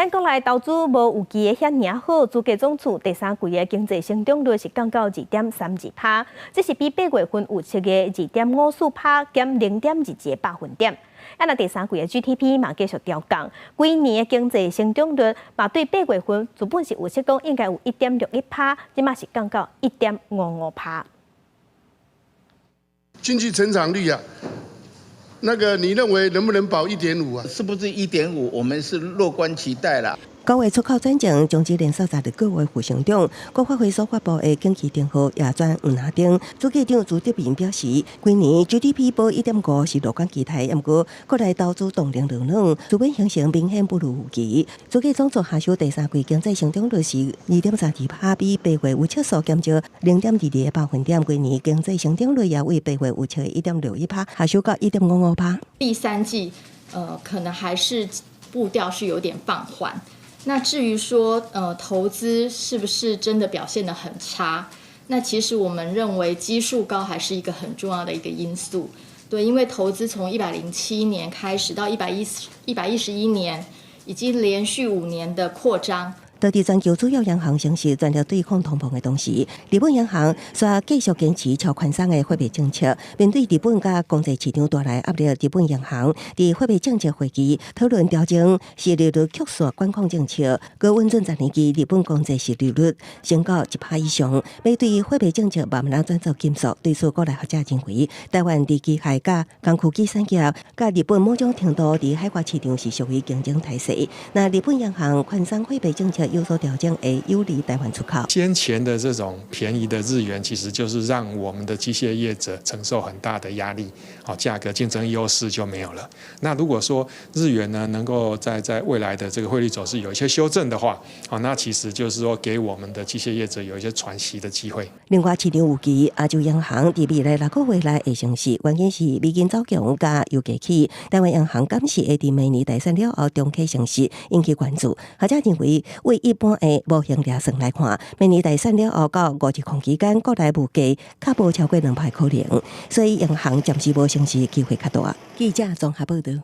咱國內投資無預期的遐爾好，主計總處第三季的經濟成長率是降到2.32%，這是比8月份預測的2.54%減0.21個百分點。啊，若第三季的 GDP 嘛繼續調降，規年的經濟成長率嘛對八月份原本是預測講應該有1.61%，這馬是降到1.55%。經濟成長率啊，那個你認為能不能保1.5啊？是不是1.5？我們是樂觀期待啦。九月出口轉正，終止連續16個月負成長。國發會所發布的景氣燈號也轉黃藍燈。主計長朱德明表示，今年 GDP 保1.5是樂觀期待，毋過國內投資動能落軟，資本形成明顯不如預期。主計總處下修第三季經濟成長率是2.32%，比八月預測數減少0.22個百分點。今年經濟成長率也為八月預測1.61%，下修到1.55%。第三季，可能還是步調是有點放緩。那至於說，投資是不是真的表現得很差？那其實我們認為基數高還是一個很重要的一個因素。對，因為投資從107年開始到111年，已經連續5年的擴張。當地全球主要央行升息全力對抗通膨的同時，日本央行煞繼續堅持超寬鬆的貨幣政策。面對日本佮國際市場帶來壓力，日本央行佇貨幣政策會議討論調整殖利率曲線管控政策，閣穩準十年期日本公債殖利率升到1%以上，欲對貨幣政策慢慢轉做緊縮。對此，國內學者認為，台灣佇機械佮工具機產業，佮日本某種程度佇海外市場是屬於競爭態勢。若日本央行寬鬆貨幣政策有所調整，會有利台灣出口。先前的這種便宜的日元，其實就是讓我們的機械業者承受很大的壓力，好，價格競爭優勢就沒有了。那如果說日元呢，能夠在未來的這個匯率走勢有一些修正的話，好，那其實就是說給我們的機械業者有一些喘息的機會。另外，市場預期亞洲央行佇未來6個月內會升息，原因是美金走強佮油價起。台灣央行敢是會佇明年大選了後重啟升息，引起關注。學者認為，為一般的模型驗算來看，明年大選了後到5月期間，國內物價較無超過2%可能，所以央行暫時無升息機會較大。記者綜合報道。